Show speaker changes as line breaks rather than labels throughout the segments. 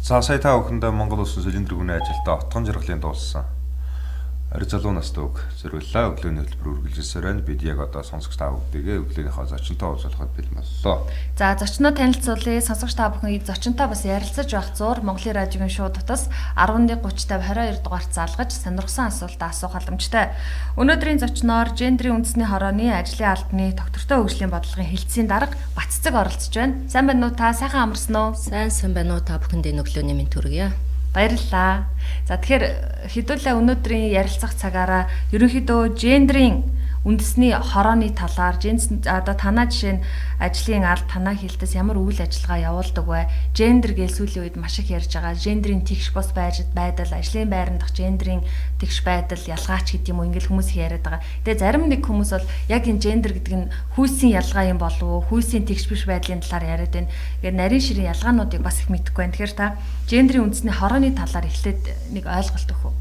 За сая та бүхэндээ Монгол Улсын цилиндр гүний ажилдаа Отгон жаргалын дуулсан Орой залуу настай үг зориуллаа. Өглөөний хөтөлбөр үргэлжилсээр байна. Бид яг одоо сонсогч та бүгдийгээ өглөөнийхөө зочинтой уулзуулахад бэлэн боллоо.
За зочноо танилцуулъя. Сонсогч та бүхэн зочинтой бас ярилцаж байх зуур Монголын радиогийн шууд утас 11:30 22 дугаарт залгаж сонирхсан асуултаа асуух боломжтой. Өнөөдрийн зочноор гендрийн үндэсний хорооны ажлын албаны тогтвортой хөгжлийн бодлогын хэлтсийн дарга Батцэцэг оролцож байна. Сайн байна уу та? Сайхан амарсан уу?
Сайн байна уу та бүхэнд энэ өглөөний мэнд хүргье.
Баярлалаа. За тэгэхээр хэдүүлээ өнөөдрийн ярилцах цагаараа ерөнхийдөө гендрийн үндэсний хорооны талаар одоо танаа жишээ нь ажлын алба танаа хэлтэс ямар үйл ажиллагаа явуулдаг вэ? Гендер гээл сүүлийн үед маш их ярьж байгаа. Гендрийн тэгш бус байдал, ажлын байран дах гендрийн тэгш байдал, ялгаач гэдэг юм уу ингээл хүмүүс их яриад байгаа. Тэгээ зарим нэг хүмүүс бол яг энэ гендер гэдэг нь хүйсийн ялгаа юм болов уу? Хүйсийн тэгш биш байдлын талаар яриад байна. Тэгээд нарийн ширийн ялгаануудыг бас их мэдэхгүй байна. Тэгэхээр та гендрийн үндэсний хорооны талаар эхлээд нэг ойлголт өгөх үү?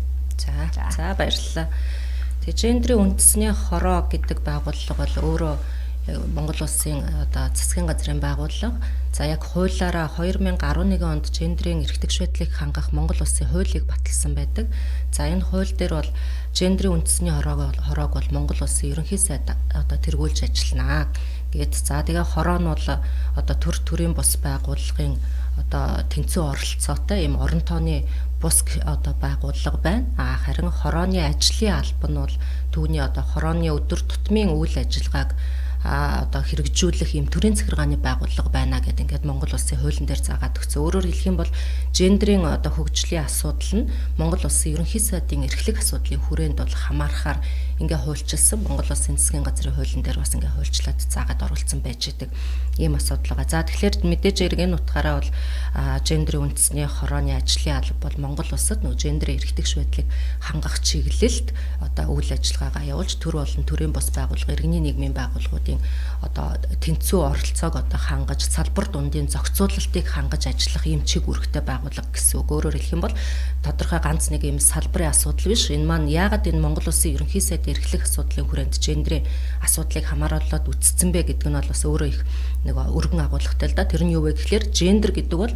За баярлалаа. Тэгээ гендрийн үндэсний хороо гэдэг байгууллага бол өөрөө Монгол улсын одоо засгийн газрын байгууллага. За яг хуулиараа 2011 онд гендрийн эрх тэгш байдлыг хангах Монгол улсын хуулийг баталсан байдаг. За энэ хууль дээр бол гендрийн үндэсний хороог бол Монгол улсын ерөнхий сайд одоо тэргүүлж ажиллана гээд. За тэгээ хороо нь бол одоо төрийн бус байгууллагын одоо тэнцүү оролцоотой ийм орон тооны бус одоо байгууллага байна. А харин хорооны ажлын алба нь бол түүний одоо хорооны өдөр тутмын үйл ажиллагааг одоо хэрэгжүүлэх ийм төрийн захиргааны байгууллага байна гэдэг ингээд Монгол улсын хуулийн дээр заагаад өгсөн. Өөрөөр хэлэх юм бол гендрийн одоо хөгжлийн асуудал нь Монгол улсын ерөнхий сайдын эрхлэх асуудлын хүрээнд бол хамаархаар ингээ хуульчилсан. Монгол улсын засгийн газрын хуулийн дээр бас ингээ хуульчлаад заагаад оруулсан байж идэг ийм асуудал байгаа. За тэгэхээр мэдээж хэрэг энэ утгаараа бол гендрийн үндэсний хорооны ажлын алба бол Монгол улсад нөгөө гендрийн эрх тэгш байдлыг хангах чиглэлд одоо үйл ажиллагаагаа явуулж төр болон төрийн бус байгууллага, иргэний нийгмийн байгууллагуудын одоо тэнцүү оролцоог одоо хангаж, салбар дундын зохицуулалтыг хангаж ажиллах ийм чиг үүрэгтэй байгууллага гэсэн үг. Өөрөөр хэлэх юм бол тодорхой ганц нэг ийм салбарын асуудал биш. Энэ маань яагаад энэ Монгол улсын ерөнхий сайд эрхлэх асуудлын хүрээнд гендрийн асуудлыг хамааруулаад үтцсэн бэ гэдэг нь бол бас өөрөө их нэг өргөн агуулгатай л да. Тэр нь юу вэ гэхлээр гендер гэдэг бол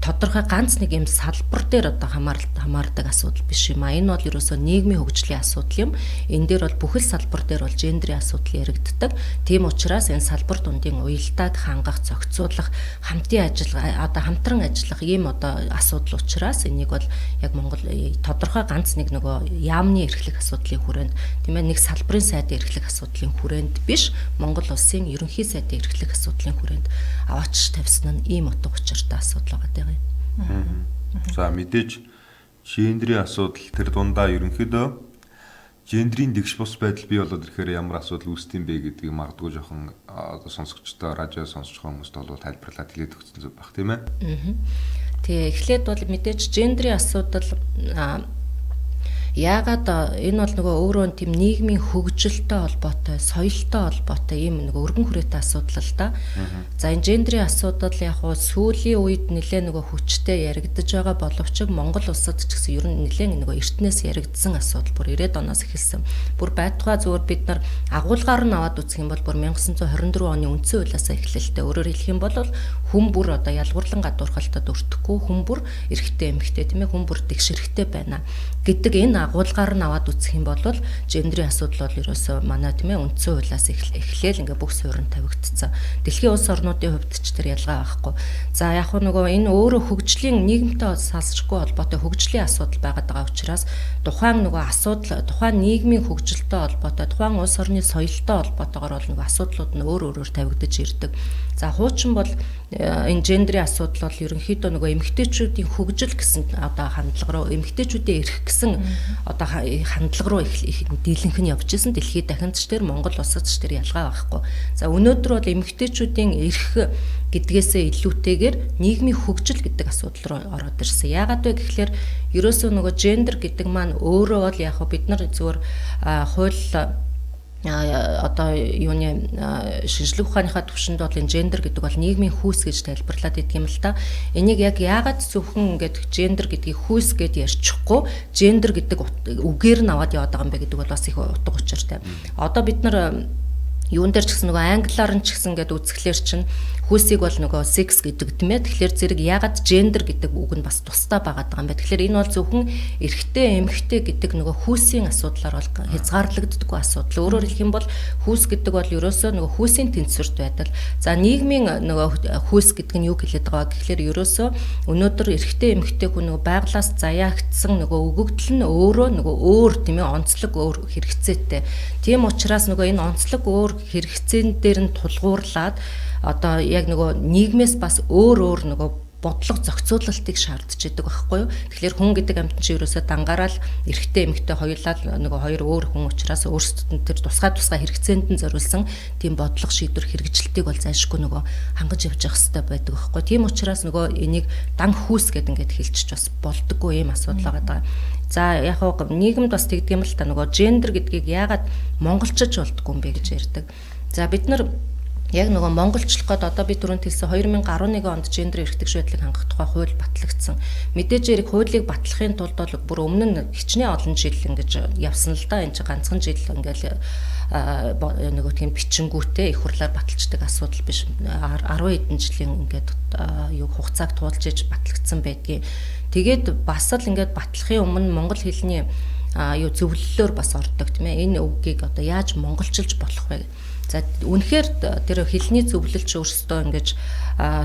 тодорхой ганц нэг юм салбар дээр одоо хамаардаг асуудал биш юм а. Энэ бол ерөөсөө нийгмийн хөгжлийн асуудал юм. Энэ дээр бол бүхэл салбар дээр бол гендрийн асуудал яригддаг. Тийм учраас энэ салбар дундын уялдааг хангах, зохицуулах, хамтын ажил одоо хамтран ажиллах ийм одоо асуудал учраас энийг бол яг Монгол тодорхой ганц нэг нөгөө яамны эрхлэх асуудлын хүрээнд, тийм ээ, нэг салбарын сайдын эрхлэх асуудлын хүрээнд биш, Монгол улсын ерөнхий сайдын эрхлэх асуудлын хүрээнд аваач тавьсан нь ийм утга учиртай асуудал байгаа юм.
За мэдээж гендрийн асуудал тэр дундаа ерөнхийдөө гендрийн тэгш бус байдал бий болоод ирэхээр ямар асуудал үүсдэг юм бэ гэдгийг магадгүй жоохон одоо сонсогчдоо, радио сонсож байгаа хүмүүст бол тайлбарлаад хэлээд өгсөн зүг баг, тийм ээ.
Тэгээ эхлээд бол мэдээж гендрийн асуудал яагаад энэ бол нөгөө өөрөө тийм нийгмийн хөгжилтэй холбоотой, соёлтой холбоотой ийм нөгөө өргөн хүрээтэй асуудал л да. За энэ гендрийн асуудал яг хуу сүүлийн үед нэлээ нөгөө хүчтэй яригдаж байгаа боловч Монгол улсад ч гэсэн ер нь нэлээ нөгөө эртнээс яригдсан асуудал бүр 90-ад оноос эхэлсэн. Бүр байтугай зүгээр бид нар агуулгаар нь аваад үзэх юм бол бүр 1924 оны үндсэн хуулиас эхлэлтэй. Өөрөөр хэлэх юм бол хүн бүр одоо ялгуурлан гадуурхалтад өртөхгүй, хүн бүр эрэгтэй эмэгтэй, тийм ээ, хүн бүр тэгш эрэгтэй байна гэдэг энэ агуулгаар нь аваад үзэх юм бол гендрийн асуудал бол ерөөсөө манай, тийм ээ, үндсэн хуулиас эхлээл ингээ бүх суурин тавигдсан. Дэлхийн улс орнуудын хувьд ч тэр ялгаа байхгүй. За яг нөгөө энэ өөрөө хөгжлийн нийгэмтэй салшгүй холбоотой хөгжлийн асуудал байгаад байгаа учраас тухайн нөгөө асуудал тухайн нийгмийн хөгжилтэй холбоотой, тухайн улс орны соёлтой холбоотойгоор бол нөгөө асуудлууд нь өөр өөрөөр тавигдаж ирдэг. За хуучин бол энэ гендрийн асуудал бол ерөнхийдөө нөгөө эмэгтэйчүүдийн хөгжил гэсэн одоо хандлага руу, эмэгтэйчүүдийн эрх гэсэн одоо хандлага руу дийлэнх нь явж исэн. Дэлхийд дахинд ч тэр Монгол улсад ч тэр ялгаа байхгүй. За өнөөдөр бол эмэгтэйчүүдийн эрх гэдгээсээ илүүтэйгээр нийгмийн хөгжил гэдэг асуудал руу ороод ирсэн. Яагаад вэ гэхлээр ерөөсөө нөгөө гендер гэдэг маань өөрөө бол яг бид нар зүгээр хууль одоо юуны шинжлэх ухааныхаа түвшинд бол энэ гендер гэдэг бол нийгмийн хүйс гэж тайлбарлаад идэх юм л та. Энийг яг яагаад зөвхөн ингээд гендер гэдгийг хүйс гэд ярьчихгүй гендер гэдэг үгээр нь аваад яваад байгаа юм бэ гэдэг бол бас их утга учиртай. Одоо бид нар Юун дээр ч гэсэн нөгөө англиар нь ч гэсэн ингээд үзэхлээр чинь хүйсийг бол нөгөө sex гэдэг тийм ээ. Тэгэхээр зэрэг ягаад gender гэдэг үг нь бас тусдаа байгаад байгаа юм бэ? Тэгэхээр энэ бол зөвхөн эрэгтэй эмэгтэй гэдэг нөгөө хүйсийн асуудлаар бол хязгаарлагддаггүй асуудал. Өөрөөр хэлэх юм бол хүйс гэдэг бол ерөөсөө нөгөө хүйсийн тэнцвэрт байдал. За нийгмийн нөгөө хүйс гэдэг нь юу хэлээд байгаа гэхлээр ерөөсөө өнөөдөр эрэгтэй эмэгтэй хүн нөгөө байглаас заяагдсан нөгөө өгөгдөл нь өөрөө нөгөө өөр тийм ээ онцлог өөр хэрэгцээтэй. Тийм учраас нөгөө энэ онцлог өөр хэрэгцээн дээр нь тулгуурлаад одоо яг нөгөө нийгмээс бас өөр өөр нөгөө бодлого зохицуулалтыг шаардж идэг байхгүй юу. Тэгэхээр хүн гэдэг амьтан чинь ерөөсөө дангараа л эрэгтэй эмэгтэй хоёулаа нөгөө хоёр өөр хүн учраас өөрсдөд нь тэр тусгай тусгай хэрэгцээнд нь зориулсан тийм бодлого шийдвэр хэрэгжилтийг бол зайлшгүй нөгөө хангаж явж явах хэрэгтэй байдаг байхгүй. Тийм учраас нөгөө энийг дан хүүс гэдэг ингээд хэлчих бас болдоггүй ийм асуудал байгаа. За яг хөө нийгэмд бас тэгдэг юм л та нөгөө гендер гэдгийг яагаад монголчож болдгоо юм бэ гэж ярьдаг. За бид нар яг нөгөө монголчлох гээд одоо би түрүүнд хэлсэн 2011 онд гендер эрхтгш байдлыг хангах тухай хууль батлагдсан. Мэдээж хэрэг хуулийг батлахын тулд бол бүр өмнө нь хичнээн олон жил ингэж явсан л да. Энэ чинь ганцхан жил ингээл нөгөө тийм бичингүүтээ их хурлаар баталчдаг асуудал биш. 10 хэдэн жилийн ингээд юу хугацааг туулж иж батлагдсан байдгийг. Тэгээд бас л ингээд батлахын өмнө монгол хэлний юу зөвлөлөөр бас ордог тийм ээ. Энэ үгийг одоо яаж монголчилж болох вэ? За үнэхээр тэр хэлний зөвлөлч өөрсдөө ингэж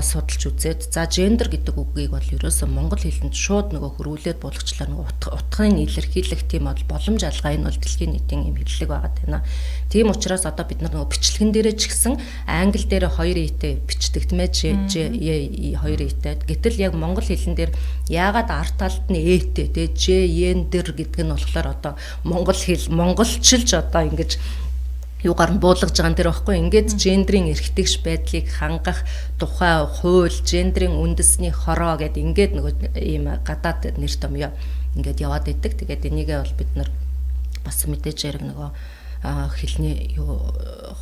судалж үзээд за гендер гэдэг үгийг бол ерөөсөө монгол хэлэнд шууд нөгөө хөрвүүлээд буулгачлаар нөгөө утгын илэрхийлэх тийм бол боломж алгаа. Энэ бол дэлхийн нийтийн юм хэллэг байгаа тань. Тийм учраас одоо бид нар нөгөө бичлэгэн дээрээ ч гэсэн англи дээр 2 и-тэй бичдэг тийм ээ, Ж Е 2 и-тэй. Гэтэл яг монгол хэлэн дээр яагаад арт талд нь э-тэй тий Ж ендер гэдэг нь болохоор одоо монгол хэл монголчилж одоо ингэж юугаар нь буулгаж байгаа юм тэр багхгүй. Ингээд гендрийн эрхтгш байдлыг хангах тухай хууль, гендрийн үндэсний хороо гэд ингээд нөгөө ийм гадаад нэр томьёо ингээд яваад идэг. Тэгээд энийгээ бол бид нар бас мэдээж хэрэг нөгөө хэлний юу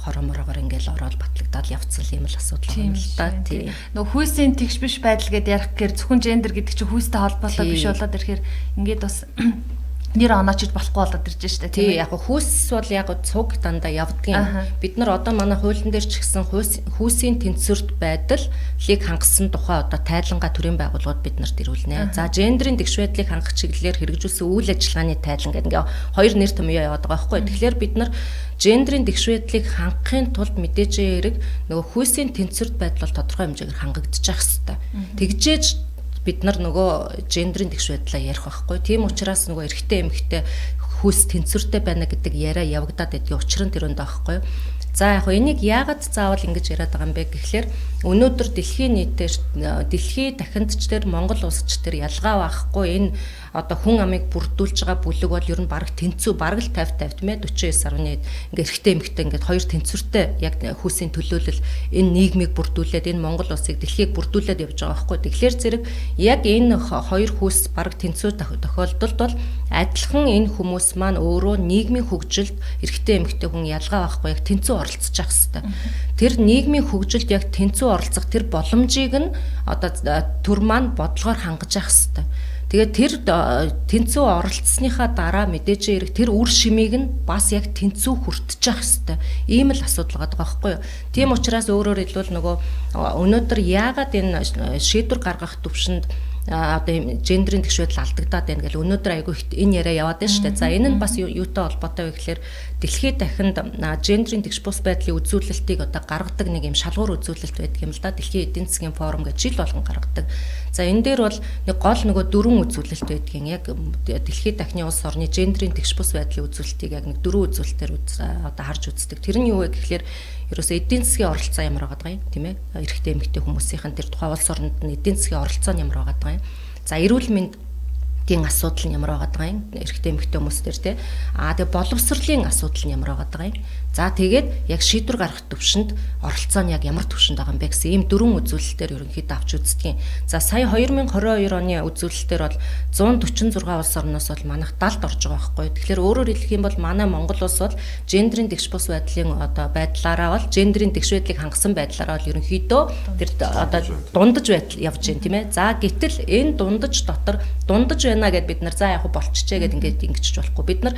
хороо мороогоор ингээл ороод батлагдаад явцсан юм л асуудал юм л да.
Тийм. Нөгөө хүйсийн тэгш биш байдал гэд ярих гэхээр зөвхөн гендер гэдэг чинь хүйстэй холбоотой биш болоод ирэхээр ингээд бас нэр оноочж болохгүй болоод ирж штэ
тийм. Яг хүүс бол яг цуг дандаа явдгийн. Бид нар одоо манай хуулийн дээр ч гэсэн хүүсийн тэнцвэрт байдлыг хангасан тухай одоо тайлангаа төрийн байгууллагууд бид нарт ирүүлнэ. За гендрийн тэгш байдлыг хангах чиглэлээр хэрэгжүүлсэн үйл ажиллагааны тайлан гэдэг ингээ хоёр нэр томьёо яваад байгаа байхгүй. Тэгэхээр бид нар гендрийн тэгш байдлыг хангахын тулд мэдээж хэрэг нөгөө хүүсийн тэнцвэрт байдал бол тодорхой хэмжээгээр хангагдчих хэвээр. Тэгжээж бид нар нөгөө гендрийн тэгш байдлаа ярих байхгүй. Тийм учраас нөгөө эрэгтэй эмэгтэй хүйс тэнцвэртэй байна гэдэг яриа явагдаад байдгийн учир нь тэр өндөө байхгүй. За яг хөө энийг яагаад заавал ингэж яриад байгаа юм бэ гэхлээр өнөөдөр дэлхийн нийтээр дэлхийн дахиндч дээр Монгол улсч дээр ялгаа байхгүй энэ одоо хүн амыг бүрдүүлж байгаа бүлэг бол ер нь бараг тэнцүү бараг л 50 50 тийм ээ 49.1 ингээ эрэгтэй эмэгтэй ингээд хоёр тэнцвэртэй яг хүүсийн төлөөлөл энэ нийгмийг бүрдүүлээд энэ Монгол улсыг дэлхийг бүрдүүлээд явж байгаа байхгүй. Тэгэхээр зэрэг яг энэ хоёр хүүс бараг тэнцүү тохиолдолд бол адилхан энэ хүмүүс маань өөрөө нийгмийн хөгжилд эрэгтэй эмэгтэй хүн ялгаа байхгүй яг тэнцүү оролцож явах хэвээр. Тэр нийгмийн хөгжилд яг тэнцүү оролцох тэр боломжийг нь одоо төр маань бодлогоор хангаж явах хэвээр. Тэгээд тэр тэнцүү оролцсныхаа дараа мэдээж хэрэг тэр үр шимийг нь бас яг тэнцүү хүртэж явах хэвээр. Ийм л асуудал байгаа байхгүй юу. Тийм учраас өөрөөр хэлбэл нөгөө өнөөдөр яагаад энэ шийдвэр гаргах төвшөнд одоо ийм гендрийн тэгш байдал алдагдаад байна гэл өнөөдөр айгүй энэ яриа яваад байна шүү дээ. За энэ нь бас юутай холбоотой вэ гэхээр дэлхийд дахинд гендрийн тэгш бус байдлын үзүүлэлтийг одоо гаргадаг нэг юм шалгуур үзүүлэлт байдаг юм л да. Дэлхийн эдийн засгийн форум гэж жил болгон гаргадаг. За энэ дээр бол нэг гол нөгөө дөрвөн үзүүлэлт байдгийн. Яг дэлхийд дахны улс орны гендрийн тэгш бус байдлын үзүүлэлтийг яг нэг дөрвөн үзүүлэлтээр одоо харж үздэг. Тэр нь юу вэ гэхлээр ерөөсөө эдийн засгийн оролцоо ямар байгаа юм тийм ээ. Эрэгтэй эмэгтэй хүмүүсийн тэр тухайн улс оронд нь эдийн засгийн оролцоо нь ямар байгаа юм. За эрүүл мэндийн асуудал нь ямар байгаа юм. Эрэгтэй эмэгтэй хүмүүс төр тий. Аа тэгээ боловсролын асуудал нь ямар байгаа юм. За тэгээд яг шийдвэр гаргах төвшөнд оролцоо нь яг ямар төвшөнд байгаа юм бэ гэсэн ийм дөрвөн үзүүлэлтээр ерөнхийдөө авч үздэг юм. За сая 2022 оны үзүүлэлтээр бол 146 улс орноос бол манайх 70-д орж байгаа байхгүй. Тэгэхээр өөрөөр хэлэх юм бол манай Монгол улс бол гендрийн тэгш бус байдлын одоо байдлаараа бол гендрийн тэгш байдлыг хангасан байдлаараа бол ерөнхийдөө тэр одоо дундаж байдал явж байна тийм ээ. За гэтэл энэ дундаж дотор дундаж байна байна гэд бид нар за яг болчихжээ гэд ингээд ингэчих болохгүй. Бид нар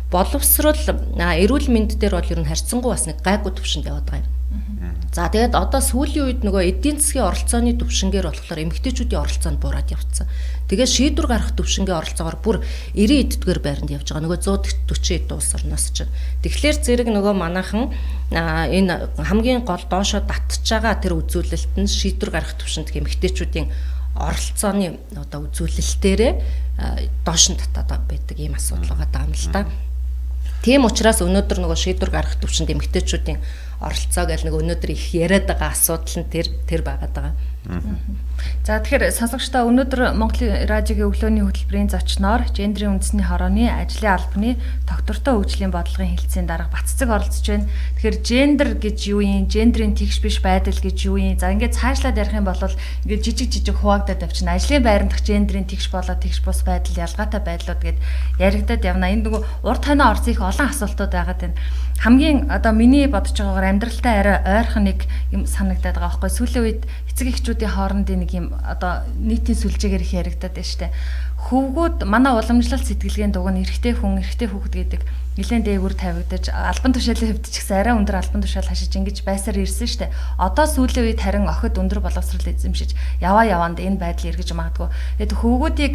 боловсрол эрүүл мэнд дээр бол ер нь харьцангуй бас нэг гайгүй төвшөнд яваад байгаа юм. За тэгээд одоо сүүлийн үед нөгөө эдийн засгийн оролцооны түвшингээр болохоор эмэгтэйчүүдийн оролцоо нь буураад явцсан. Тэгээд шийдвэр гаргах түвшингийн оролцоогоор бүр 90 эддүгээр байранд явж байгаа. Нөгөө 140 эд улс орноос чинь. Тэгэхээр зэрэг нөгөө манайхан энэ хамгийн гол доошо татж байгаа тэр үзүүлэлт нь шийдвэр гаргах түвшинд эмэгтэйчүүдийн оролцооны одоо үзүүлэлтээрээ доош нь татаад байдаг ийм асуудал байгаа юм л та. Тийм учраас өнөөдөр нөгөө шийдвэр гаргах түвшинд эмэгтэйчүүдийн оролцоо гэл нэг өнөөдөр их яриад байгаа асуудал нь тэр байгаад байгаа.
За тэгэхээр сонсогчдоо өнөөдөр Монголын радиогийн өглөөний хөтөлбөрийн зочноор гендрийн үндэсний хорооны ажлын албаны тогтвортой хөгжлийн бодлогын хэлтсийн дарга Батцэцэг оролцож байна. Тэгэхээр гендер гэж юу юм? Гендрийн тэгш биш байдал гэж юу юм? За ингээд цаашлаад ярих юм бол ингээд жижиг жижиг хуваагдаад явчихна. Ажлын байранд гендрийн тэгш болоо тэгш бус байдал, ялгаатай байдлууд гэд яригадад явна. Энд нөгөө урд хойноо орсон их олон асуултууд байгаад байна. Хамгийн одоо миний бодож байгаагаар амьдралтай арай ойрхон нэг юм санагдаад байгаа байхгүй. Сүүлийн үед эцэг эхчүүдийн хоорондын нэг юм одоо нийтийн сүлжээгээр их яригадаад байна штэ. Хөвгүүд манай уламжлалт сэтгэлгээний дуг нь эрэгтэй хүн, эрэгтэй хүүхэд гэдэг нэлээд дээгүүр тавигдаж албан тушаалын хувьд ч гэсэн арай өндөр албан тушаал хашиж ингэж байсаар ирсэн штэ. Одоо сүүлийн үед харин охид өндөр боловсрол эзэмшиж яваа яваанд энэ байдал эргэж магадгүй. Тэгээд хөвгүүдийг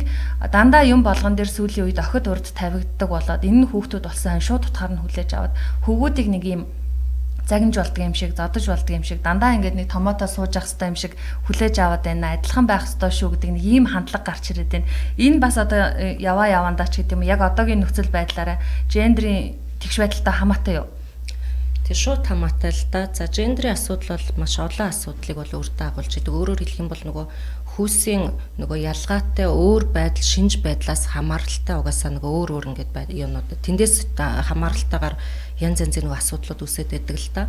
дандаа юм болгон дээр сүүлийн үед охид урд тавигддаг болоод энэ нь хүүхдүүд болсон шууд утгаар нь хүлээж аваад хөвгүүдийг нэг юм загинж болдго юм шиг, зодож болдго юм шиг, дандаа ингээд нэг томото сууж явах хэвээр юм шиг хүлээж аваад байна, адилхан байх хэвээр шүү гэдэг нэг ийм хандлага гарч ирээд байна. Энэ бас одоо яваа явандаа ч гэдэг юм яг одоогийн нөхцөл байдлаараа гендрийн тэгш байдалтай хамаатай юу?
Тэр шууд хамаатай л да. За гендрийн асуудал бол маш олон асуудлыг бол өөртөө агуулж идэг. Өөрөөр хэлэх юм бол нөгөө хүүсийн нөгөө ялгаатай өөр байдал, шинж байдлаас хамааралтай угаасаа нөгөө өөр өөр ингээд байд юмнууд. Тэндээс хамааралтайгаар янз янзын нөгөө асуудлууд үүсээд байдаг л та.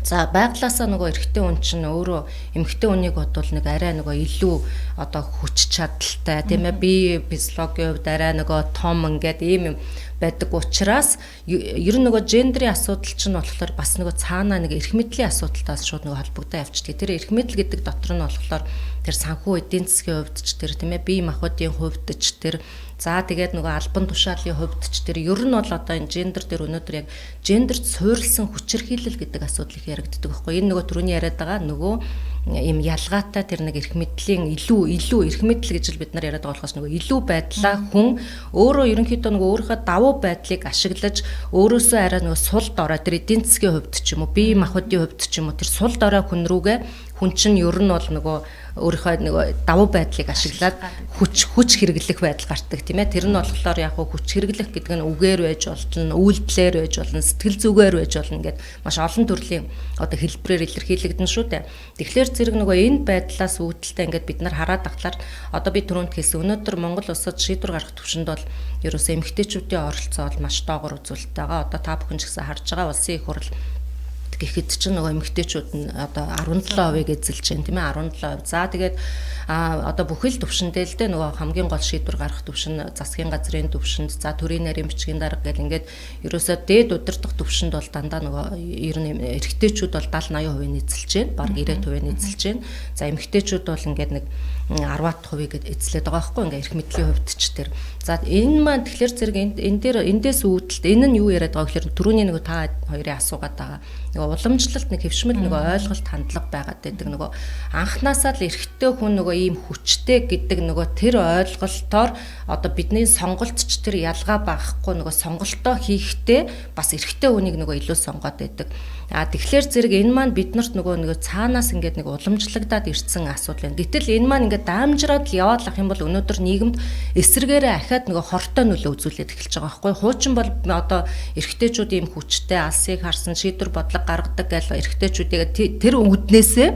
За байглаасаа нөгөө эрэгтэй хүн чинь өөрөө эмэгтэй хүнийг бодвол нэг арай нөгөө илүү одоо хүч чадалтай тийм ээ, бие физиологийн хувьд арай нөгөө том ингээд ийм юм байдаг учраас ер нь нөгөө гендрийн асуудал чинь болохоор бас нөгөө цаанаа нэг эрх мэдлийн асуудалтаас шууд нөгөө холбогдоо явчихдаг. Тэр эрх мэдэл гэдэг дотор нь болохоор тэр санхүү эдийн засгийн хувьд ч тэр тийм ээ, бие махбодын хувьд ч тэр, за тэгээд нөгөө албан тушаалын хувьд ч тэр ер нь бол одоо энэ гендер дээр өнөөдөр яг гендерт суурилсан хүчирхийлэл гэдэг асуудал их яригддаг байхгүй. Энэ нөгөө түрүүний яриад байгаа нөгөө ийм ялгаатай тэр нэг эрх мэдлийн илүү эрх мэдэл гэж л бид нар яриад байгаа болохоос нөгөө илүү байдлаа хүн өөрөө ерөнхийдөө нөгөө өөрийнхөө давуу байдлыг ашиглаж өөрөөсөө арай нөгөө сул дорой тэр эдийн засгийн хувьд ч юм уу, бие махбодын хувьд ч юм уу тэр сул дорой хүн рүүгээ хүн чинь ер нь бол нөгөө өөрийнхөө нөгөө давуу байдлыг ашиглаад хүч хэрэглэх байдал гардаг тийм ээ. Тэр нь болохоор яг хүч хэрэглэх гэдэг нь үгээр байж болно, үйлдэлээр байж болно, сэтгэл зүгээр байж болно гэд маш олон төрлийн одоо хэлбэрээр илэрхийлэгдэн шүү дээ. Тэгэхээр зэрэг нөгөө энэ байдлаас үүдэлтэй ингээд бид нар хараад ахлаар одоо би түрүүнд хэлсэн өнөөдөр Монгол улсад шийдвэр гаргах түвшинд бол ерөөсөө эмэгтэйчүүдийн оролцоо бол маш доогор үзүүлэлт байгаа. Одоо та бүхэн ч гэсэн харж байгаа улсын их хурл гэхэд чинь нөгөө эмэгтэйчүүд нь одоо 17%-ыг эзэлж байна тийм ээ, 17%. За тэгээд одоо бүхэл төвшөндөө л дээ нөгөө хамгийн гол шийдвэр гаргах төвшин засгийн газрын төвшөнд, за төрийн нарийн бичгийн дарга гэл ингээд ерөөсөө дээд удирдах төвшөнд бол дандаа нөгөө ер нь эрэгтэйчүүд бол 70 80% эзэлж байна, бараг 90% эзэлж байна. За эмэгтэйчүүд бол ингээд нэг 10%-ыг эзлээд байгаа байхгүй ингээ эрх мэдлийн хувьд ч тэр. За энэ маань тэгэхээр зэрэг энэ дээр эндээс үүдэлт энэ нь юу яриад байгаа гэхээр түрүүний нөгөө та хоёрын асуугаад байгаа нөгөө уламжлалт нэг хэвшмэл нөгөө ойлголт хандлага байгаад байдаг. Нөгөө анханасаа л эрэгтэй хүн нөгөө ийм хүчтэй гэдэг нөгөө тэр ойлголтоор одоо бидний сонголт ч тэр ялгаа байхгүй нөгөө сонголтоо хийхдээ бас эрэгтэй хүнийг нөгөө илүү сонгоод байдаг. А тэгэхээр зэрэг энэ маань биднэрт нөгөө цаанаас ингээд нэг уламжлагдаад ирсэн асуудал байна. Гэтэл энэ маань ингээд даамжраад л яваад лах юм бол өнөөдөр нийгэмд эсрэгээрээ ахаад нөгөө хортой нөлөө үзүүлээд эхэлж байгаа байхгүй. Хуучин бол одоо эрэгтэйчүүд ийм хүчтэй, алсыг харсан, шийдвэр бодлого гаргадаг гэл эрэгтэйчүүдийг тэр үүднээсээ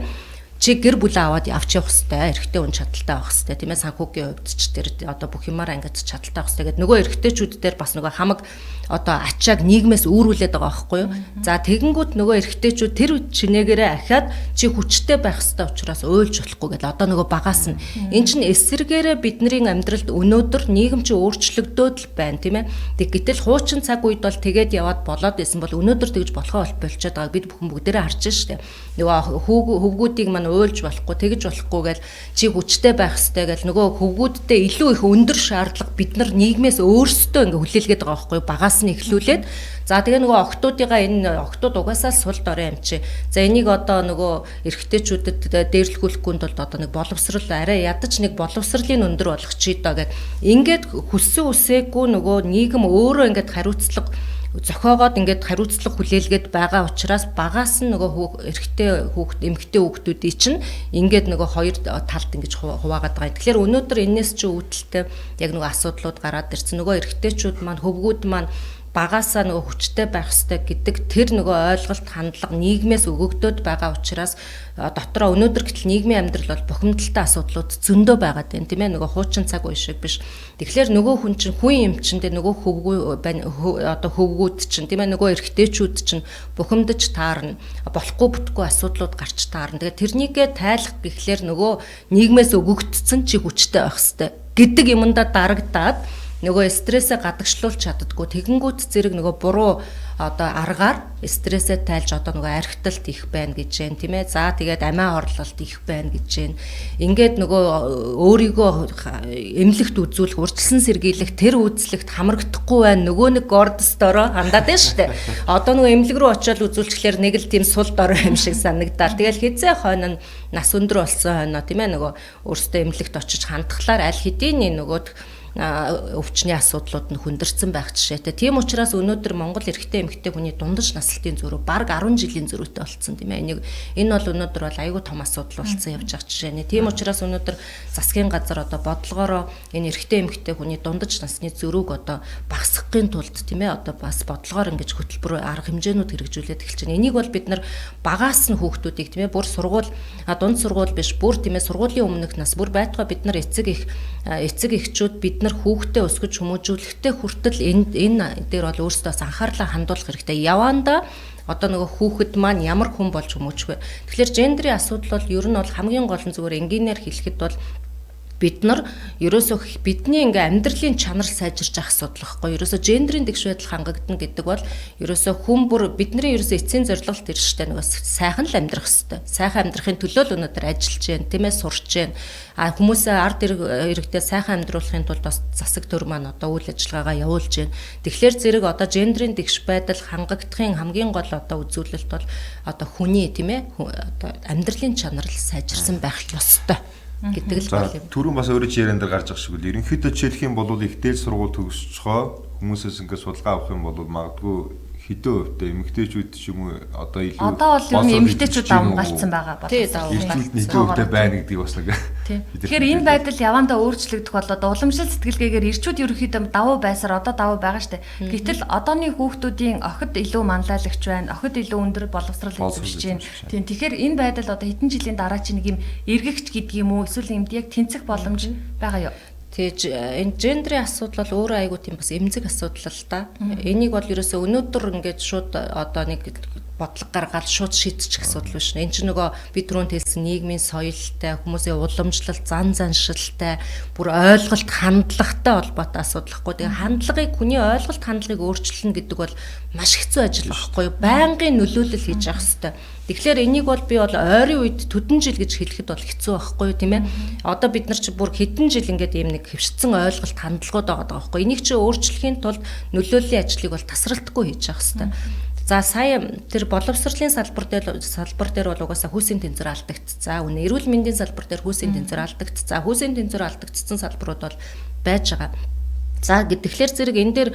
чи гэр бүлээ аваад авч явах хэвээр, эрэгтэй хүн чадaltaй байх хэвээр тийм ээ, санхүүгийн хувьд ч тэр одоо бүх юмараа ингээд чадaltaй байх хэвээр гэдэг нөгөө эрэгтэйчүүд дээр бас нөгөө хамаг одоо ачааг нийгмээс үүрүүлээд байгаа байхгүй юу. За тэгэнгүүт нөгөө эрэгтэйчүүд тэр чинээгээрээ ахиад чи хүчтэй байх ёстой учраас уйлж болохгүй гэдэл одоо нөгөө багаас нь эн чинь эсэргээрээ бидний амьдралд өнөөдөр нийгэм чи өөрчлөгдөөд л байна, тийм ээ. Тэг гэтэл хуучин цаг үед бол тэгээд яваад болоод исэн бол өнөөдөр тэгж болохоо болчиход байгааг бид бүхэн бүгдээрээ харж штэ. Нөгөө хөвгүүдийг маань уйлж болохгүй, тэгж болохгүй гэл чи хүчтэй байх ёстой гэл нөгөө хөвгүүдтэй илүү их өндөр шаардлага бид нар нийгмээс өөрсдөө ингээ хүлээлгээд байгаа байхгүй юу? Багаас нь эхлүүлээд за тэгээ нөгөө охтуудыгаа энэ охтууд угаасаа сул дорой юм чи. За энийг одоо нөгөө эрэгтэйчүүдэд дээрлэхүүлэхгүй тулд одоо нэг боловсрал арай ядаж нэг боловсролын өндөр болгочих доо гэд ингээд хүссэн үсээгүй нөгөө нийгэм өөрөө ингээд хариуцлага зохиогоод ингээд хариуцлага хүлээлгээд байгаа учраас багаас нь нөгөө эрэгтэй хүүхд эмэгтэй хүүхдүүдийн чинь ингээд нөгөө хоёр талд ингэж хуваагаад байгаа. Тэгэхээр өнөөдөр энэс чи үүдэлтэй яг нөгөө асуудлууд гараад ирсэн. Нөгөө эрэгтэйчүүд маань хөвгүүд маань багаасаа нөгөө хүчтэй байх ёстой гэдэг тэр нөгөө ойлголт хандлага нийгмээс өгөгдөөд байгаа учраас дотроо өнөөдөр гэтэл нийгмийн амьдрал бол бухимдалтай асуудлууд зөндөө байгаад байна, тийм ээ, нөгөө хуучин цаг үе шиг биш. Тэгэхээр нөгөө хүн чинь хүн юм чинь тэ нөгөө хөвгүү байна одоо хөвгүүд чинь, тийм ээ, нөгөө эрэгтэйчүүд чинь бухимдаж таарна, болохгүй бүтгүй асуудлууд гарч таарна. Тэгээд тэрнийгээ тайлах гэхлээр нөгөө нийгмээс өгөгдсөн чи хүчтэй байх ёстой гэдэг юмдаа дарагдаад нөгөө стрессээ гадагшлуулж чаддаггүй. Тэгэнгүүт зэрэг нөгөө буруу одоо аргаар стрессээ тайлж одоо нөгөө архиталт их байна гэж जैन, тийм ээ. За тэгээд амиа хорлолт их байна гэж जैन. Ингээд нөгөө өөрийгөө эмнэлэгт үзүүлэх, урьдчилан сэргийлэх тэр үзлэгт хамрагдахгүй байна. Нөгөө нэг гордос дорой хандаад байна шүү дээ. Одоо нөгөө эмнэлэг рүү очиод үзүүлчихлээр нэг л тийм сул дорой юм шиг санагдаал. Тэгэл хизээ хойно нь нас өндөр болсон хойно, тийм ээ, нөгөө өөртөө эмнэлэгт очиж хандхалаар аль хэдийн нөгөө өвчний асуудлууд нь хүндэрсэн байх жишээтэй. Тийм учраас өнөөдөр Монгол эрэгтэй эмэгтэй хүний дундаж наслтын зөрүү бараг 10 жилийн зөрүүтэй болцсон, тийм ээ. Энийг энэ бол өнөөдөр бол айгүй том асуудал болсон явж байгаа жишээ нэ. Тийм учраас өнөөдөр засгийн газар одоо бодлогоороо энэ эрэгтэй эмэгтэй хүний дундаж насны зөрүүг одоо багасгахын тулд, тийм ээ, одоо бас бодлогоор ингэж хөтөлбөр арга хэмжээнүүд хэрэгжүүлээд эхэлж байна. Энийг бол бид нар багаас нь хүүхдүүдийг, тийм ээ, бүр сургууль дунд сургууль биш бүр, тийм ээ, сургуулийн өмнөх нас бүр байтугай бид нар эцэг их эцэг эхчүүд бид нар хүүхдээ өсгөж хүмүүжүүлэхдээ хүртэл энэ дээр бол өөрсдөө бас анхаарлаа хандуулах хэрэгтэй. Яваандаа одоо нөгөө хүүхэд маань ямар хүн болж хүмүүжих вэ? Тэгэхээр гендрийн асуудал бол ер нь бол хамгийн гол нь зүгээр энгийнээр хэлэхэд бол бид нар ерөөсөө бидний ингээ амьдралын чанар сайжирч явах асуудал байхгүй. Ерөөсөө гендрийн тэгш байдал хангагдана гэдэг бол ерөөсөө хүн бүр бидний ерөөсөө эцсийн зорилго тэр штэ нөгөө сайхан л амьдрах хэвээр. Сайхан амьдрахын төлөө л өнөөдөр ажиллаж байна, тийм ээ, сурч байна. А хүмүүсээ ард иргэдээ сайхан амьдруулахын тулд бас засаг төр маань одоо үйл ажиллагаагаа явуулж байна. Тэгэхээр зэрэг одоо гендрийн тэгш байдал хангагдахын хамгийн гол одоо үзүүлэлт бол одоо хүний, тийм ээ, одоо амьдралын чанар л сайжирсан байх ёстой гэдэг л
бол юм. Түрүүн бас өөрөө чи яриан дээр гарч байгаа шиг үл ерөнхийдөө жишээлх юм бол их дээд сургууль төгсчихөө хүмүүсээс ингээд судалгаа авах юм бол магадгүй хэдэн хувьтай эмэгтэйчүүд ч юм уу одоо илүү
одоо бол ер нь эмэгтэйчүүд давмгаалцсан байгаа
болов.
Эрчүүд нэгэн хувьтай байна гэдгийг бас нэг.
Тэгэхээр энэ байдал явандаа өөрчлөгдөх болоод уламжлал сэтгэлгээгээр эрчүүд ерөнхийдөө давуу байсаар одоо давуу байгаа штэ. Гэтэл одооны хүүхдүүдийн охид илүү манлайлагч байна. Охид илүү өндөр боловсрол эзэмшиж байна. Тийм, тэгэхээр энэ байдал одоо хэдэн жилийн дараа чи нэг юм эргэгч гэдэг юм уу эсвэл юмд яг тэнцэх боломж байгаа юу?
Тэгэж энэ гендрийн асуудал бол өөрөө айгүй тийм бас эмзэг асуудал л та. Энийг бол ерөөсөө өнөөдөр ингээд шууд одоо нэг бодлого гаргаад шууд шийдчих асуудал биш. Энэ чинь нөгөө би түрүүнд хэлсэн нийгмийн соёлтой, хүмүүсийн уламжлалт, зан заншилтай, бүр ойлголт, хандлагатай холбоотой асуудал байхгүй. Тэгээ хандлагыг хүний ойлголт, хандлагыг өөрчилнө гэдэг бол маш хэцүү ажил байхгүй юу? Байнгын нөлөөлөл хийж явах хэрэгтэй. Тэгэхээр энийг бол би бол ойрын үед төдөн жил гэж хэлэхэд бол хэцүү байхгүй юу, тийм ээ. Одоо бид нар чи бүр хэдэн жил ингээд ийм нэг хэвшигдсэн ойлголт, хандлагууд байгаа байхгүй. Энийг чи өөрчлөхийн тулд нөлөөллийн ажлыг бол тасралтгүй хийж явах хэрэгтэй. За сая тэр боловсролын салбар дээр бол угаасаа хүйсийн тэнцвэр алдагдцсан. Үнэ эрүүл мэндийн салбар дээр хүйсийн тэнцвэр алдагдцсан. Хүйсийн тэнцвэр алдагдсан салбарууд бол байж байгаа. За тэгэхээр зэрэг энэ дээр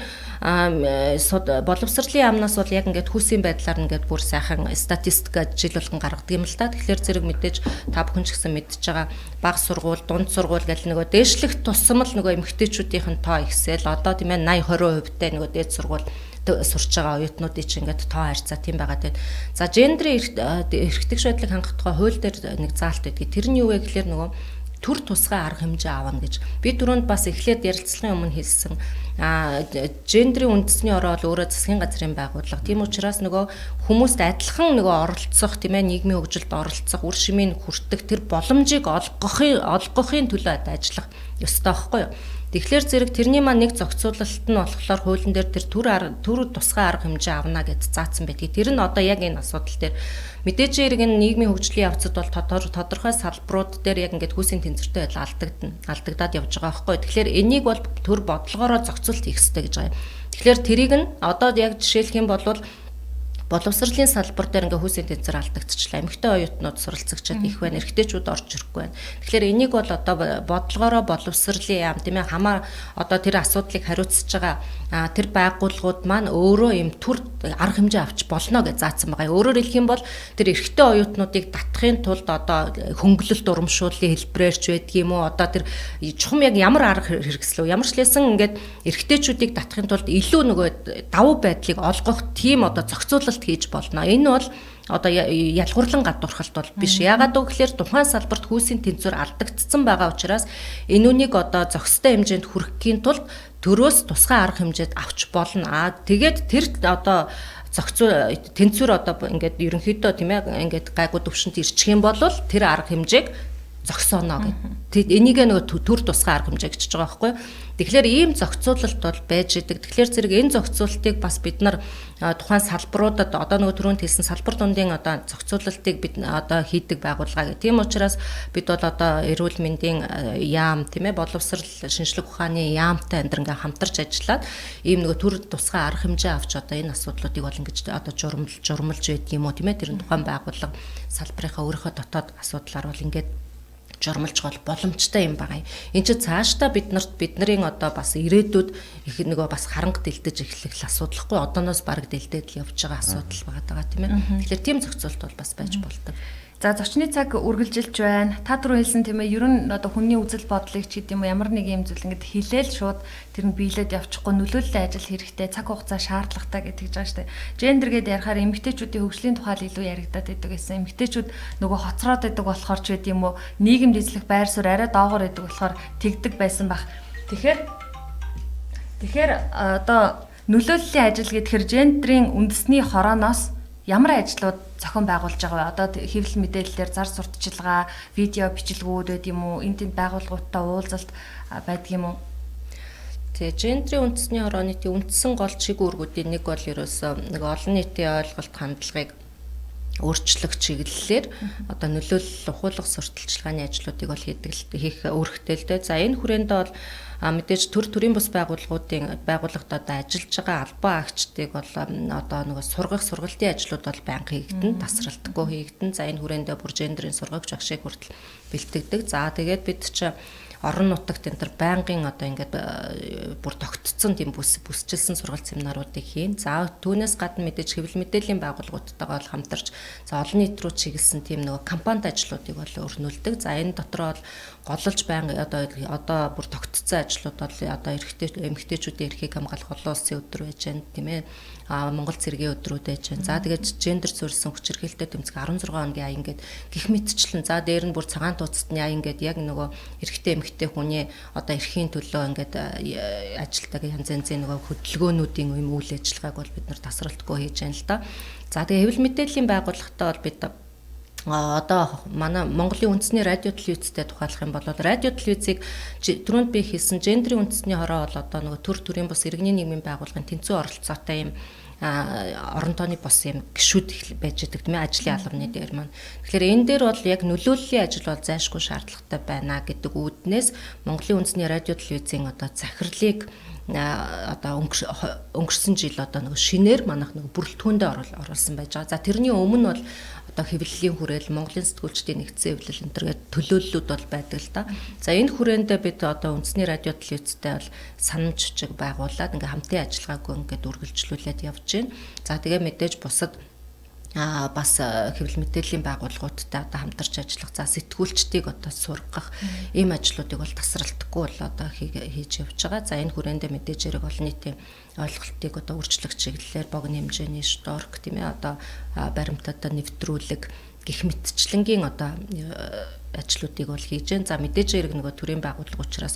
боловсролын яамнаас бол яг ингээд хүйсийн байдлаар ингээд бүр сайхан статистика жил болгон гаргадаг юм л та. Тэгэхээр зэрэг мэдээж та бүхэн ч гэсэн мэдж байгаа баг сургууль, дунд сургууль гэл нөгөө дээшлэх тусам л нөгөө эмэгтэйчүүдийнх нь тоо ихсэл одоо тийм ээ 80 20% тай нөгөө дээд сургууль сурч байгаа оюутнуудыг чинь ингээд тоо харьцаа тийм байгаа тийм. За гендрийн эрхтгш байдлыг хангах тухай хууль дээр нэг заалт байдгийг. Тэр нь юу вэ гэхээр нөгөө Төр тусгай арга хэмжээ авна гэж. Би түрүүнд бас эхлээд ярилцлагын өмнө хэлсэн. Гендрийн үндэсний ороо бол өөрөө засгийн газрын байгууллага. Тийм учраас нөгөө хүмүүст адилхан нөгөө оролцох, тийм нийгмийн хөгжилд оролцох, үр шимийг хүртэх тэр боломжийг олгохын төлөө ажиллах ёстой байхгүй юу? Тэгэхээр зэрэг тэрний маань нэг зохицуулалт нь болохоор хуулийн дээр тэр төр тусгай арга хэмжээ авна гэж заасан байдгийг. Тэр нь одоо яг энэ асуудал дээр мэдээж хэрэг энэ нийгмийн хөгжлийн явцад бол тодорхой салбарууд дээр яг ингээд хүйсийн тэнцвэртэй байдал алдагдаад явж байгаа байхгүй. Тэгэхээр энийг бол төр бодлогоороо зохицуулт хийх ёстой гэж байгаа юм. Тэгэхээр тэрийг нь одоо яг жишээлх юм бол боловсролын салбар дээр ингээ хүйсийн тэнцвэр алдагдчихлаа. Эмэгтэй оюутнууд суралцагчид их байна, эрэгтэйчүүд орж ирэхгүй байна. Тэгэхээр энийг бол одоо бодлогоороо боловсролын яам тийм хамаа одоо тэр асуудлыг хариуцж байгаа тэр байгууллагууд маань өөрөө юм төр арга хэмжээ авч болно гэж заасан байгаа. Өөрөөр хэлэх юм бол тэр эрэгтэй оюутнуудыг татахын тулд одоо хөнгөлөлт урамшууллын хэлбэрээр ч байдаг юм уу? Одоо тэр чухам яг ямар арга хэрэгслэв? Ямар ч лээсэн ингээд эрэгтэйчүүдийг татахын тулд илүү нөгөө давуу байдлыг олгох тийм одоо зохицуулалт хийж болно. Энэ бол одоо ялгуурлан гадуурхалт бол биш. Яагаад гэвэл тухайн салбарт хүйсийн тэнцвэр алдагдсан байгаа учраас энэ үнийг одоо зохистой хэмжээнд хүрэхийн тулд төрөөс тусгай арга хэмжээд авч болно. Тэгээд тэр одоо тэнцвэр одоо ингээд ерөнхийдөө тийм ингээд гайгүй төвшөнд ирчих юм бол тэр арга хэмжээг зогсооно гэдэг. Энийг нөгөө төр тусгай арга хэмжээ гэж байгаа байхгүй юу? Тэгэхээр ийм зохицуулалт бол байж идэг. Тэгэхээр зэрэг энэ зохицуултыг бас бид нар тухайн салбаруудад одоо нөгөө түрүүнд хэлсэн салбар дундын одоо зохицуулалтыг бид одоо хийдэг байгууллага гэх. Тийм учраас бид бол одоо эрүүл мэндийн яам тийм боловсрал шинжлэх ухааны яамтай энэ ингээ хамтарч ажиллаад ийм нөгөө төр тусгай арга хэмжээ авч одоо энэ асуудлуудыг бол ингэж одоо журмалж байдаг юм уу тийм тэр тухайн байгууллага салбарынхаа өөрийнхөө дотоод асуудлаар бол ингээд журмалж гол боломжтой юм байгаа юм. Энд чинь цаашдаа бидний одоо бас ирээдүйд их нөгөө бас харанга дэлдэж эхлэх асуудалхгүй одооноос бараг дэлдээд л явж байгаа асуудал байгаа тийм ээ. Тэгэхээр тийм зохицуулт бол бас байж болдог.
За зочны цаг үргэлжилж байна. Та түрүү хэлсэн тийм ээ ер нь одоо хүний үзэл бодлыг ч гэдэм юм ямар нэг юм зүйл ингээд хилээл шууд тэр нь биелээд явчихгүй нөлөөллийн ажил хэрэгтэй, цаг хугацаа шаардлагатай гэж хэлж байгаа шүү дээ. Гендер гэдээ ярихаар эмэгтэйчүүдийн хөгжлийн тухай илүү яригадаад байдаг гэсэн. Эмэгтэйчүүд нөгөө хоцроод байдаг болохоор ч гэдэм юм уу нийгэмд эзлэх байр суурь арай доогоор байдаг болохоор тэгдэг байсан бах. Тэгэхээр одоо нөлөөллийн ажил гэхээр гендрийн үндэсний хорооноос ямар ажлууд зохион байгуулж байгаа вэ? Одоо хэвлэл мэдээллээр зар сурталчилгаа, видео бичлэгүүд байд юм уу? Энэ тэнд байгууллагуудтай уулзалт байдаг юм уу?
Тэгээ гендрийн үндэсний хорооны үндсэн гол чиг үүргүүдийн нэг бол ерөөсөө нэг олон нийтийн ойлголт хандлагыг өөрчлөх чиглэлээр одоо нөлөөлөл ухуулга сурталчилгааны ажлуудыг бол хийх үүрэгтэй л дээ. За энэ хүрээнд бол мэдээж төрийн бус байгууллагуудын байгууллагад одоо ажиллаж байгаа албан агчдыг бол одоо нөгөө сургах сургалтын ажлууд бол байнга хийгдэн, тасралтгүй хийгдэн. За энэ хүрээндээ бүр гендрийн сургагч багшийг хүртэл бэлтгэдэг. За тэгээд бид чи орон нутагт энэ төр байнгын одоо ингээд бүр тогтцсон тийм бүсчилсэн сургалт семинаруудыг хийн. За түүнээс гадна мэдээж хэвлэл мэдээллийн байгууллагуудтайгаа бол хамтарч за олон нийт рүү чиглэсэн тийм нөгөө кампанит ажлуудыг бол өрнүүлдэг. За энэ дотор бол голлолж байнга одоо бүр тогтцсон ажлууд бол одоо эмэгтэйчүүдийн эрхийг хамгаалах олон улсын өдөр байж байна тийм ээ. Монгол цэргийн өдрүүд байж байна. За тэгээд гендер суурилсан хүчирхийлэлтэй тэмцэх 16 хоногийн аян гээд гих мэтчлэн за дээр нь бүр цагаан тууцтны аян гээд яг нөгөө эрэгтэй эмэгтэй хүний одоо эрхийн төлөө ингээд ажилтдаг янз янзын нөгөө хөдөлгөөнүүдийн юм үйл ажиллагааг бол бид нар тасралтгүй хийж байна л да. За тэгээд хэвлэл мэдээллийн байгууллагатай бол бид одоо манай Монголын үндэсний радио телевизтэй тухайлах юм бол радио телевизийг түрүүнд би хэлсэн гендрийн үндэсний хороо бол одоо нөгөө төрийн бус иргэний нийгмийн байгууллагын тэнцвэн оролцоотой юм орон тооны бос юм гишүүд байж байгаа тийм ажлын албаны дээр маань. Тэгэхээр энэ дээр бол яг нөлөөллийн ажил бол зайлшгүй шаардлагатай байна гэдэг үүднээс Монголын үндэсний радио телевизийн одоо захирлыг одоо өнгөрсөн жил одоо нөгөө шинээр манайх нөгөө бүрэлдэхүүндээ оруулсан байж байгаа. За тэрний өмнө бол одоо хэвлэлийн хүрээл, Монголын сэтгүүлчдийн нэгдсэн хэвлэл энэ төр гээд төлөөллүүд бол байдаг л да. За энэ хүрээндээ бид одоо үндэсний радио телевизтэй бол санамж жижиг байгуулад ингээ хамтын ажиллагаагүй ингээд үргэлжлүүлээд явж байна. За тэгээ мэдээж бусад бас хэвлэл мэдээллийн байгууллагуудтай одоо хамтарч ажиллах, за сэтгүүлчдийг одоо сургах ийм ажлуудыг бол тасралтгүй бол одоо хийж явж байгаа. За энэ хүрээндээ мэдээж хэрэг олон нийтийн ойлголтыг одоо өөрчлөх чиглэлээр богино хэмжээний шторк тийм ээ одоо баримтатаа нэвтрүүлэг гих мэтчлэнгийн одоо ажлуудыг бол хийж гэн. За мэдээж хэрэг нөгөө төрийн байгууллага учраас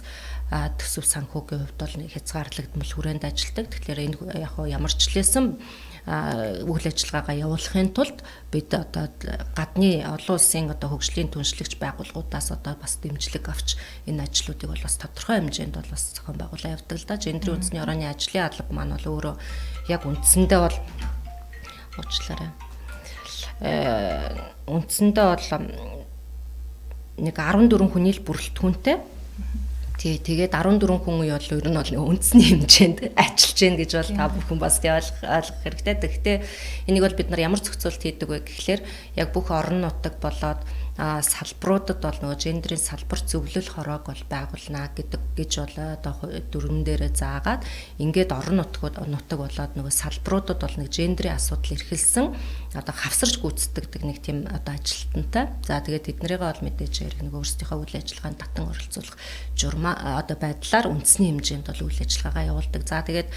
төсөв санхүүгийн хувьд бол нэг хязгаарлагдмал хүрээнд ажилладаг. Тэгэхээр энэ яг ямар ч лээсэн үйл ажиллагаагаа явуулахын тулд бид одоо гадны олон улсын одоо хөгжлийн түншлэгч байгууллагуудаас одоо бас дэмжлэг авч энэ ажлуудыг бол бас тодорхой хэмжээнд бол бас зохион байгуулаа явдаг л да. Гендрийн үндэсний орооны ажлын алба маань бол өөрөө яг үндсэндээ бол уучлаарай. Үндсэндээ бол нэг 14 хүний л бүрэлдэхүүнтэй. Тий, тэгээд 14 хүн бол ер нь бол үндэсний хэмжээнд ажиллаж гин гэж бол та бүхэн бас ойлгох хэрэгтэй. Тэгэхдээ энийг бол бид нар ямар зохицуулт хийдэг вэ гэхлээр яг бүх орон нутаг болоод салбаруудад бол нөгөө гендрийн салбар зөвлөл хороог бол байгуулнаа гэдэг гэж бол одоо дөрвөн дээрээ заагаад ингээд орон нутаг болоод нөгөө салбаруудад бол нэг гендрийн асуудал эрхэлсэн одоо хавсарч гүйцэтгэдэг нэг тийм одоо ажилтнтай. За тэгээд тэднэрийгээ бол мэдээж хэрэг нөгөө өөрсдийнхөө үйл ажиллагаанд татан оролцуулах журмаа одоо байдлаар үндэсний хэмжээнд бол үйл ажиллагаагаа явуулдаг. За тэгээд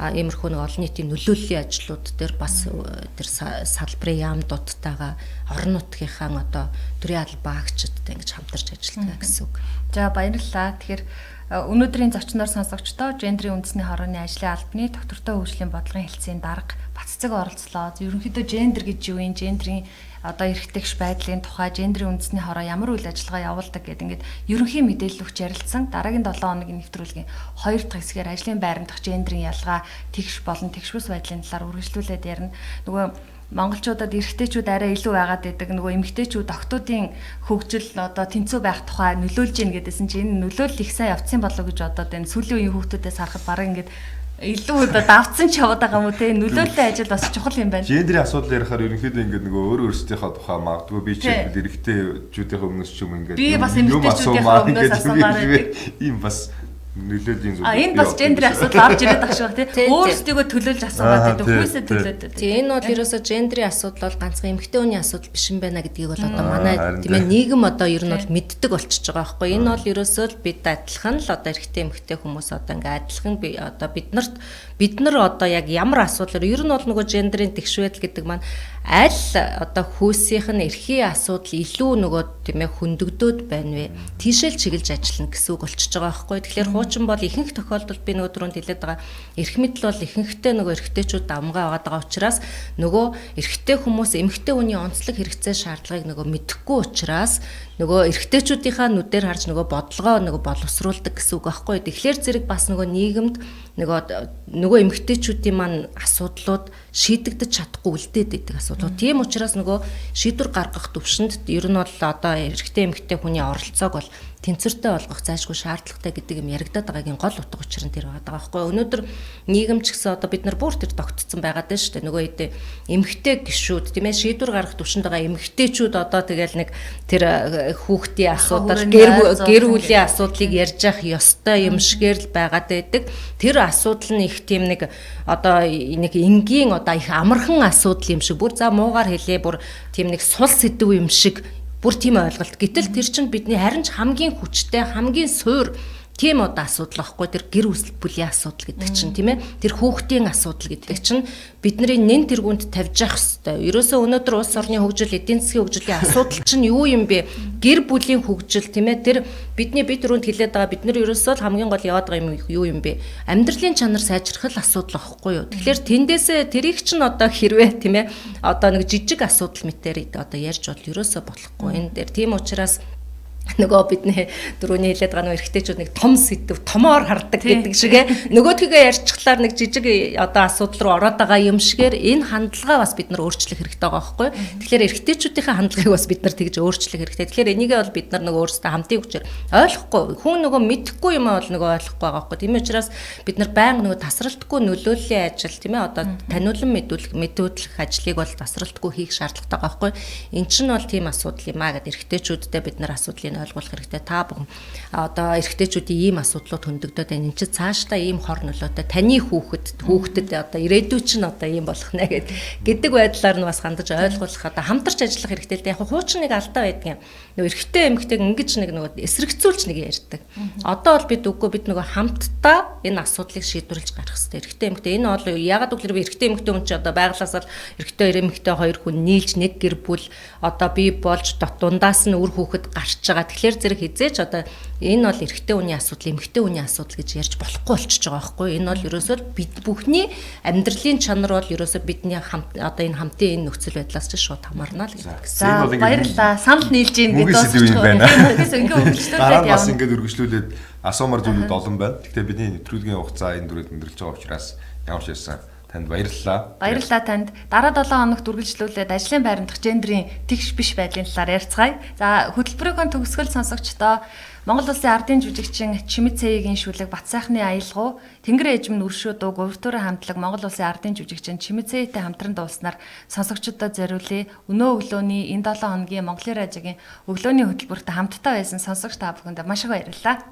иймэрхүү нэг олон нийтийн нөлөөллийн ажлууд дээр бас тэр салбарын яамдуудтайгаа орон нутгийнхаа одоо төрийн албаагчдтай ингэж хамтарч ажилладаг гэсэн үг.
За баярлалаа. Тэгэхээр өнөөдрийн зочноор сонсогчдоо гендрийн үндэсний хорооны ажлын албаны доктортой хөгжлийн бодлогын хэлтсийн дарга Батцэцэг оролцлоо. Ерөнхийдөө гендер гэж юу юм, гендрийн одоо эрхтгш байдлын тухай, гендрийн үндэсний хороо ямар үйл ажиллагаа явуулдаг гэдэг ингээд ерөнхий мэдээлэл өгч ярилцсан. Дараагийн 7 хоногийн нэвтрүүлгийн 2 дахь хэсгээр ажлын байранд дах гендрийн ялгаа, тэгш болон тэгш бус байдлын талаар үргэлжлүүлээд ярина. Нөгөө монголчуудад эрэгтэйчүүд арай илүү байгаад байдаг. Нөгөө эмэгтэйчүүд октоодын хөгжил одоо тэнцүү байх тухай нөлөөлж гин гэдээсэн чинь энэ нөлөөлөл их сайн явцсан болов гэж бодоод байна. Сүүлийн үеийн хүүхдүүдээс харахад бараг ингээд илүү одоо давцсан ч яваад байгаа юм уу те, нөлөөллийн ажил бас чухал юм байна.
Гендрийн асуудал ярихаар ерөнхийдөө ингээд нөгөө өөр өөрсдийнхөө тухай магадгүй би ч эрэгтэйчүүдийн өмнөөс ч юм ингээд
би бас эмэгтэйчүүдийн өмнөөс асуумаар байдаг.
Ийм бас нөлөөллийн
зүйл. Энэ бас гендрийн асуудал орж ирээд байгаа шүү тий. Өөрсдийгөө төлөөлж асуугаад байдаг. Хүүсээ төлөөд байдаг.
Тий, энэ бол ерөөсөө гендрийн асуудал бол ганцхан эмэгтэй хүний асуудал биш юм байна гэдгийг бол одоо манай тийм ээ нийгэм одоо ер нь бол мэддэг болчихж байгаа байхгүй. Энэ бол ерөөсөө л бид адилхан л одоо эрэгтэй эмэгтэй хүмүүс одоо ингээ адилхан би одоо бид нар одоо яг ямар асуудлаар ер нь бол нөгөө гендрийн тэгш байдал гэдэг маань аль одоо хүйсийнх нь эрхийн асуудал илүү нөгөө тийм ээ хөндөгдөөд байна вэ? Тийшэл чиглэж ажиллана гэсэн үг болчихж байгаа байхгүй. Тэгэхээр хуучин бол ихэнх тохиолдолд би нөгөө түрүүнд хэлээд байгаа эрх мэдэл бол ихэнхдээ нөгөө эрэгтэйчүүд давмгай байгаад байгаа учраас нөгөө эрэгтэй хүмүүс эмэгтэй хүний онцлог хэрэгцээ шаардлагыг нөгөө мэдэхгүй учраас нөгөө эрэгтэйчүүдийнхаа нүдээр харж нөгөө бодлогоо нөгөө боловсруулдаг гэсэн үг байхгүй. Тэгэхээр зэрэг бас нөгөө нийгэмд нөгөө эмэгтэйчүүдийн маань асуудлууд шийдэгдэж чадахгүй үлдээд байдаг асуудал. Тийм учраас нөгөө шийдвэр гаргах төвшөнд ер нь бол одоо эрэгтэй эмэгтэй хүний оролцоог бол тэнцвэртэй болгох зайлшгүй шаардлагатай гэдэг юм яригадаад байгаагийн гол утга учир нь тэр байгаа байхгүй. Өнөөдөр нийгэм ч гэсэн одоо бид нар бүр тэр тогтцсон байгаад байна шүү дээ. Нөгөө хэдэ эмэгтэй гишүүд тийм ээ шийдвэр гаргах төвшөнд байгаа эмэгтэйчүүд одоо тэгэл нэг тэр хүүхдийн асуудал, гэр бүлийн асуудлыг ярьж явах ёстой юм шигээр л байгаад байдаг. Тэр асуудал нь их тийм нэг одоо нэг энгийн одоо их амархан асуудал юм шиг бүр за муугаар хэлээ бүр тийм нэг сул сэдв юм шиг бүр тийм ойлголт. Гэтэл тэр чинь бидний харин ч хамгийн хүчтэй, хамгийн суур тийм одоо асуудал байхгүй. Тэр гэр бүлийн асуудал гэдэг чинь тийм ээ. Тэр хүүхдийн асуудал гэдэг чинь бидний нэн тэргуунд тавьж явах хэвээр. Ерөөсөө өнөөдөр улс орны хөгжил, эдийн засгийн хөгжлийн асуудал чинь юу юм бэ? Гэр бүлийн хөгжил тийм ээ. Тэр бидний бид түрүүнд хэлээд байгаа бид нар ерөөсөө л хамгийн гол яваад байгаа юм юу юм бэ? Амьдралын чанар сайжрах л асуудал байхгүй юу? Тэгэхээр тэндээсээ тэрийг чинь одоо хэрвээ тийм ээ одоо нэг жижиг асуудал мэтэр одоо ярьж бол ерөөсөө болохгүй. Энэ дээр тийм учраас нөгөө бидний дөрөвний хэлээд байгаа нөгөө эрэгтэйчүүд нэг том сэдв томоор хардаг гэдэг шиг нөгөөдхийгээ ярьчихлаар нэг жижиг одоо асуудал руу ороод байгаа юм шигээр энэ хандлага бас бид нар өөрчлөх хэрэгтэй байгаа байхгүй. Тэгэхээр эрэгтэйчүүдийнхээ хандлагыг бас бид нар тэгж өөрчлөх хэрэгтэй. Тэгэхээр энийгээ бол бид нар нөгөө өөрсдөө хамтын хүчээр ойлгохгүй хүн нөгөө мэдэхгүй юм бол нөгөө ойлгохгүй байгаа байхгүй. Тийм учраас бид нар байнга нөгөө тасралтгүй нөлөөллийн ажил тийм ээ одоо таниулан мэдүүлэх ажлыг бол тасралтгүй хийх шаардлагатай байгаа байхгүй. Эн чинь бол тийм асуудал юм аа гэдээ эрэгтэйчүүдтэй бид нар асуудлыг ойлгуулах хэрэгтэй. Та бүхэн одоо эрэгтэйчүүдийн ийм асуудлууд хөндөгдөд байна. Энд чи цаашдаа ийм хор нөлөөтэй таны хүүхдэд одоо ирээдүй чинь одоо ийм болох нэ гэдэг байдлаар нь бас хандаж ойлгуулах одоо хамтарч ажиллах хэрэгтэй л дээ. Яг хуучин нэг алдаа байдаг юм. Нөгөө эрэгтэй эмэгтэйг ингэж нэг нөгөө эсрэгцүүлж нэг ярьдаг. Одоо бол бид үгүй, бид нөгөө хамтдаа энэ асуудлыг шийдвэрлэж гаргах хэрэгтэй. Эрэгтэй эмэгтэй энэ бол ягаад гэвэл би эрэгтэй эмэгтэй хүн чи одоо байглаасаа л эрэгтэй эмэгтэй хоёр хүн нийлж нэг гэр бүл одоо бий болж дундаас нь үр хүүхэд гарч байгаа. Тэгэхээр зэрэг хизээч одоо энэ бол эрэгтэй хүний асуудал, эмэгтэй хүний асуудал гэж ярьж болохгүй болчихж байгаа байхгүй. Энэ бол ерөөсөө бид бүхний амьдралын чанар бол ерөөсөө бидний хамт одоо энэ хамтын энэ нөхцөл байдлаас ч шууд хамаарна л гэдэг.
За баярлалаа. Санал нийлж гин
гэдэг
дуусчих
юм байна.
Мөнхөөс ингээ үргэлжлүүлээд
Дараа нь бас
явна.
ингээд үргэлжлүүлээд асуумар зүйлүүд олон байна. Гэхдээ бидний нэвтрүүлгийн хугацаа энэ дүрээд өндөрлөж байгаа учраас ямар ч байсан танд баярлалаа.
Баярлалаа танд. Дараа 7 хоногт үргэлжлүүлээд ажлын байранд гендрийн тэгш биш байдлын талаар ярьцгаая. За хөтөлбөрийн төгсгөл сонсогчдоо Монгол Улсын ардын жүжигчин Чимэд Цэгийн шүлэг Бат сайхны аялгау Тэнгэр ээжмэн өршөө дууг Увертура хамтлаг Монгол Улсын ардын жүжигчин Чимэд Цэйтэй хамтран дуулснаар сонсогчдод зориулъя. Өнөө өглөөний энэ 7 хоногийн Монголын радиогийн өглөөний хөтөлбөрт хамтдаа байсан сонсогч та бүхэнд маш их баярлалаа.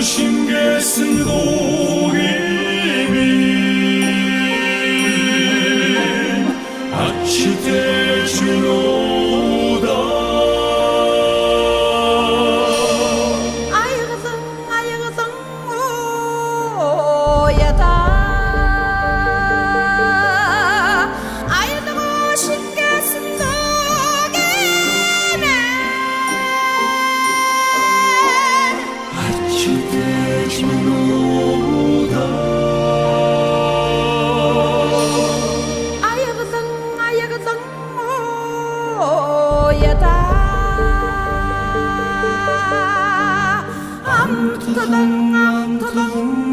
Шингэсэн минь удаа.
Аяглан аяглан ояда, амтлан амтлан.